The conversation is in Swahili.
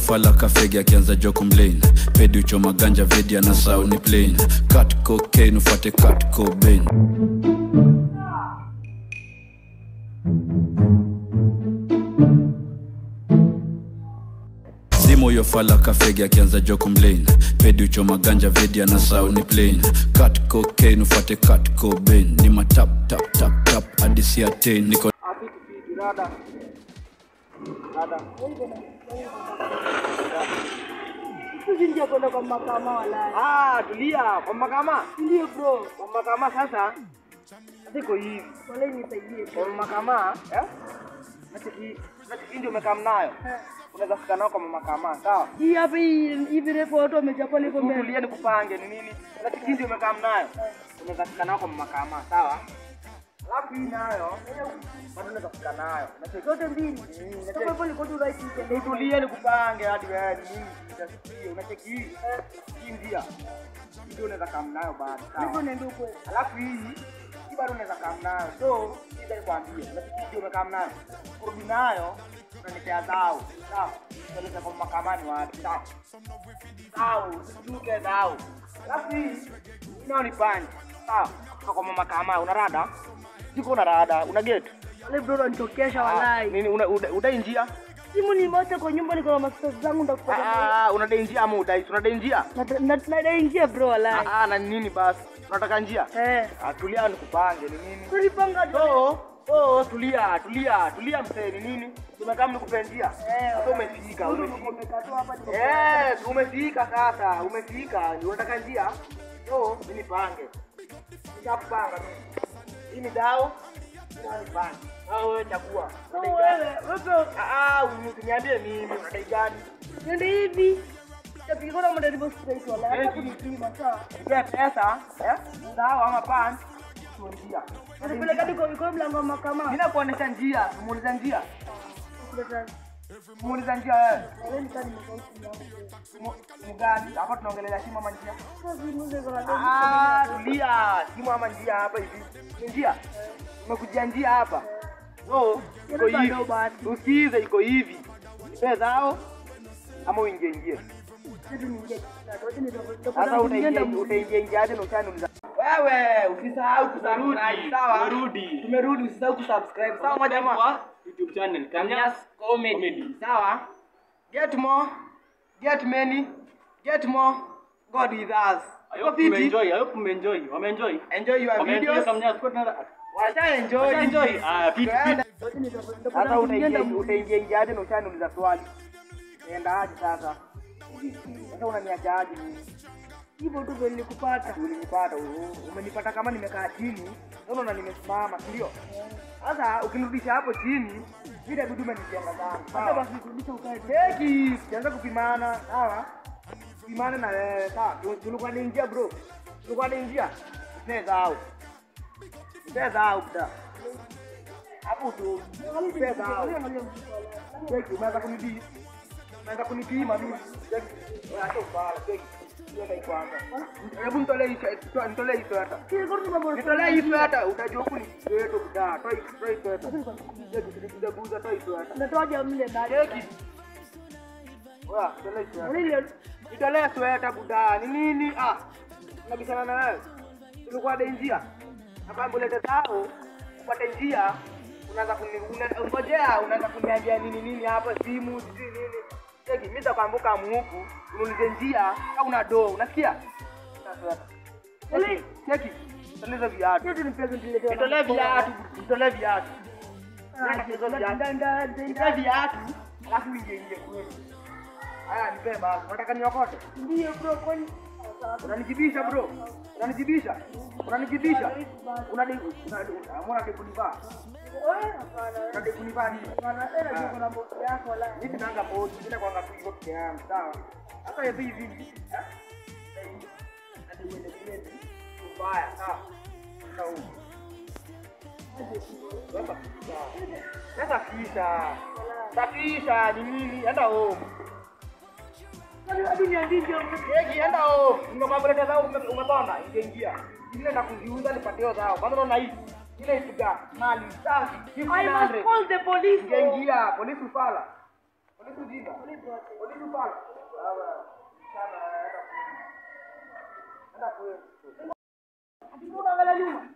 fala kafegi akianza jo complain. Pedi uchoma ganja vedi ana sound ni plain. Cut cocaine ufuate cut cobain. Zimo yo fala kafegi akianza jo complain. Pedi uchoma ganja vedi ana sound ni plain. Cut cocaine ufuate cut cobain. Ni ma tap tap tap tap hadi si attain niko Rada. Rada. Usingia kwenda kwa makama wala. Ah, tulia kwa makama. Ndio bro. Kwa makama sasa. Siko hivi. Wala nisaidie. Kwa makama, eh? Nachiki ndio umekaa nayo. Unaweza fika nao kwa makama, sawa? Hii hapa hivi refu watu wamechapa liko mbele. Tulia nikupange ni nini? Nachiki ndio umekaa nayo. Unaweza fika nao kwa makama, sawa? Alafu hii nayo bado unaweza kufika nayo. Zote mbili. Kama hapo liko tu right hivi. Tulie nikupange hadi wewe ni nini utasikia. Unacheki hii. Hii ndia. Ndio unaweza kama nayo bado. Ndio ndio kweli. Alafu hii bado unaweza kama nayo. So, hii nilikwambia. Unacheki ndio umekaa nayo. Kurudi nayo unanitea zao. Sawa. Unaweza kwa makamani wapi? Sawa. Sawa, usituke zao. Alafu hii nayo ni panji. Sawa. Kwa mama kama una rada. Siko una rada, una get. Wale bro unanichokesha walai. Nini unadai njia? Simu ni moja kwa nyumba niko na masista zangu ndakupata. Ah, unadai njia ama udai? Unadai njia? Nadai njia bro walai. Ah, na nini basi? Unataka njia? Eh. Ah, tulia nikupange ni nini? Tulipanga Oh, tulia, tulia, tulia mzee ni nini? Tumekaa nikupe njia. Sasa umefika, umefika tu hapa. Eh, umefika sasa, umefika. Unataka njia? So, mimi nipange. Nikapanga mimi. Hii ni dao. Au wewe chagua. Wewe, wewe. Ah, usiniambie mimi unadai gani? Ndio hivi. Tapiga na mdaribu straight wala. Hata kunipima sawa. Nipe pesa, eh? Dao ama pants. Tuondia. Unapeleka hadi kwa mlango wa makama. Mimi nakuonesha njia, muuliza njia. Muuliza njia wewe. Wewe ni kani mko mgani? Hapa tunaongelea simu ama njia? Ah, tulia. Simu ama njia hapa hivi. Ni njia. Umekujia njia hapa. So, iko hivi. Usikize iko hivi. Nipe zao ama uingie ingie. Sasa utaingia ingie aje na ushaniuliza. Wewe usisahau kusubscribe, sawa? Tumerudi. Tumerudi, usisahau kusubscribe. Sawa jamaa? YouTube channel Kamnyas Comedy. Sawa? Get more, get many, get more. God with us. I hope you enjoy. I hope you enjoy. Wameenjoy. Enjoy your videos. Kamnyas kwa tunataka. Washa enjoy. Enjoy. Ah, fit. Sasa utaingia ingia aje na ushaniuliza swali. Nenda aje sasa? Sasa unaniacha aje mimi? Hivyo tu vile nilikupata. Ulinipata, umenipata kama nimekaa chini. Unaona nimesimama, ndio? Sasa ukinirudisha hapo chini, vile itabidi umenijenga sana. Hata basi kurudisha ukae. Cheki, tuanze kupimana, sawa? Kupimana na wewe, sawa? Tulikuwa ni njia bro. Tulikuwa ni njia. Pesa au. Pesa au bda. Hapo tu. Pesa au. Cheki, umeanza kunipima. Umeanza kunipima mimi. Cheki. Wewe acha ubala, cheki. Hebu nitolee hii nitolee hii sweta. Nitolee hii sweta utajua huku ni kwetu bda. Toa hii sweta. Cheki, guza toa hii sweta. Natoaje mle ndani? Cheki. Wewe nitolee sweta. Nitolee sweta buda. Ni nini? Ah. Unabishana na wewe. Tulikuwa dai njia. Hapa mbulete zao upate njia unaanza kuningojea, unaanza kuniambia nini nini hapa simu sijui nini. Cheki, mimi nitakwambuka huku, uniulize njia au una do, unasikia? Sasa. Cheki, nitolee viatu. Nitolee viatu, nitolee viatu. Nitolee viatu, alafu ingie ingie kweli. Haya, nipe basi. Unataka niokote? Ndio bro, kwani unanijibisha bro? Unanijibisha? Unanijibisha? Unadai kunivaa? Unadai kunivaa nini? Kuna bosi yako la. Mimi tunaanga bosi, mimi nakuanga tu hivyo peke yangu, sawa? Sasa hivi hivi. Eh? Hadi uende kule. Mbaya, sawa? Sawa. Sasa safisha. Safisha ni nini? Enda home. Hadi niandike. Cheki, enda home. Nimekwambia zao umepona, ingeingia. Ile na kuziuza nipatie zao. Kwanza unaona hii. Ile ipiga mali safi. I must call the police. Ingeingia, polisi ufala. Polisi ujinga. Polisi upala. Sawa. Chana enda. Enda kwenu. Ati mbona unaangalia nyuma?